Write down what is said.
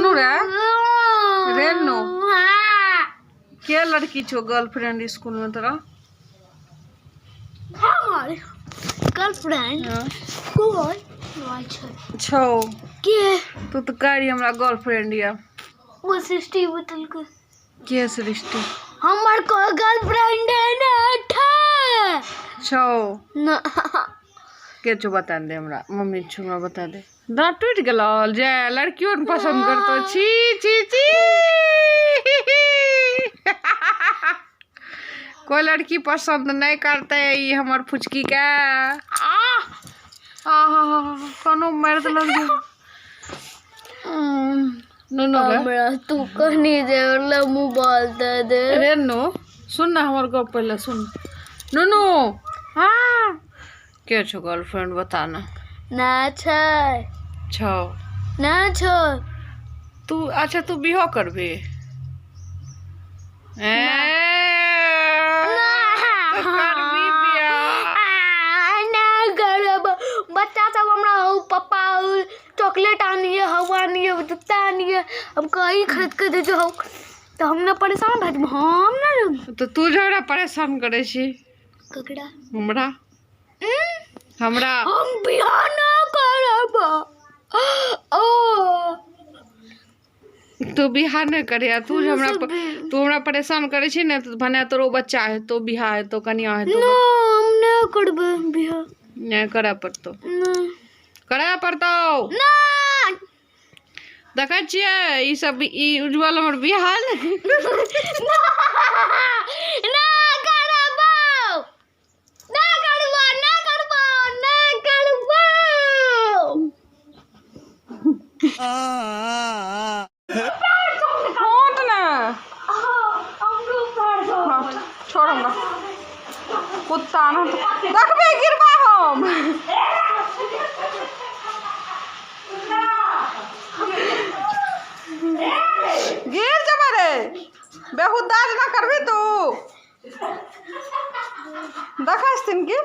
नुनू रे, रे नुनू, के लड़की छौ गर्लफ्रेंड स्कूल में तोरा? हमर गर्लफ्रेंड कोई नहीं छै। छौ। के? तू तऽ करी हमरा गर्लफ्रेंड या। ओ सृष्टि बतलकै। के सृष्टि? हमर कोई गर्लफ्रेंड नहीं छै। छौ। ना। के छौ, बता दे हमरा। मम्मी छौ, हमरा बता दे। दाँत टूटि गेलौ जे लड़कियों ने पसंद करतो? छी छी छी, कोई लड़की पसंद नहीं करते ई हमर फुचकी के। आहा, कोनो मारि देलक जे। नुनू गे। हमरा तू कनी देर ला मोबाइल दे दे। रे नुनू, सुन ना हमर गप पहिले सुन। नुनू, हाँ, के छौ गर्लफ्रेंड, बता ना। ना छै। छौ। ना छै। तू, अच्छा, तू बिहो करबी? ए, तो करबी बियाह? ना करब। बच्चा सब हमरा हौ पप्पा हौ चॉकलेट आनिए, हौ आनिए, जूता आनिए, हम कहीं खरीद के दे हौ तऽ हम ने परेशान भए जेबै, हम ने। तऽ तू जे हमरा परेशान करै छी। ककरा? हमरा, हमरा। हम बियाह ना करब ओ। तू बियाह नहि करिहा। तू जे हमरा तू हमरा परेशान करै छी ने, तऽ भने तोरो बच्चा हेतौ, बियाह हेतौ, कनिया हेतौ। ना, हम नहि करबै बियाह। नहि करऽ पड़तौ। नहि। करऽ पड़तौ। ना। देखै छियै ई सब, ई उज्जवल हमर बियाह ना, ना करबौ, ना करबो, ना करबो, ना करबो। हट ने। हाँ, छोड़ हमरा। कुत्ता ना देखबे, गिरबा हम। गिर जेबै रे, बेहुदा जेना करबी तू। देखै छथिन की?